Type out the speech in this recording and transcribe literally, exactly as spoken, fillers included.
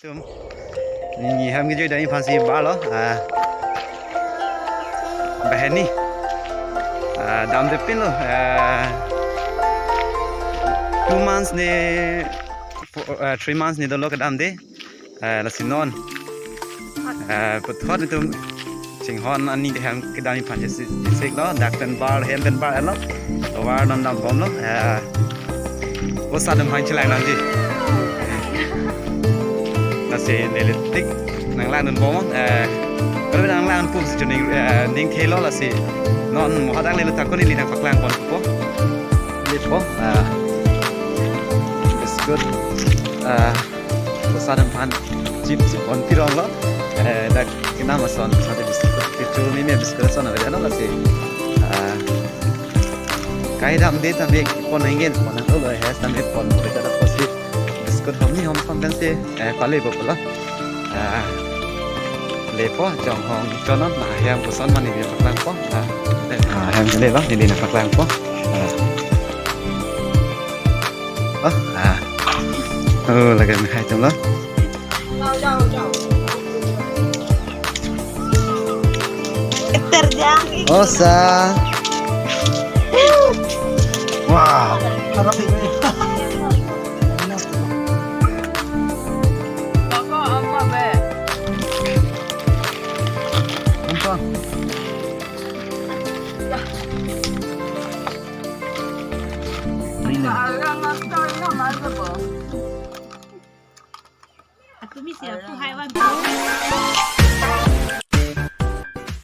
Tum. Neli hem kejui dam aphan si barlo. Ah. Banghini. Ah, damde pinlo. Ah. Two months ne, four, ah, three months ne dolo kedamde. Ah, lasi non. Ah, puthot itum chinghon ani de hem kedam aphan si, si, siklo, dak pen bar, hem pen bar lo. Tovar non dambomlo. Ah. Posa atum aphan chelang nangji. Lasi neli tik nanglangdunbom. Eh, kalau nanglangdun pusi chuning, eh, ning thelo lasi. Non mo hadak lelo ta ko neli nangpaklangponpo. Lepo. Ah. Biscuit. Ah. Posa atum aphan chip chip pon pironglo. Eh, dak kenam ason sate biscuit. Kecho meme biscuit ason avedetlo lasi. Ah. Kai damde tame pon ingin pon ang ulo he tame pon mo kada posi. Biscuit hom ni hom pon dan si, eh, pale bo pulo. Ah. Lepo chonghong chonon na hem koson mane neli paklangpo. Ah. Ah, hem le lo neli nangpaklangpo. Ah. Oh, ah. Oh, lagam hai atumlo. Terjang. Osa. Wah. Ampang. Atumi siya pu hai wan.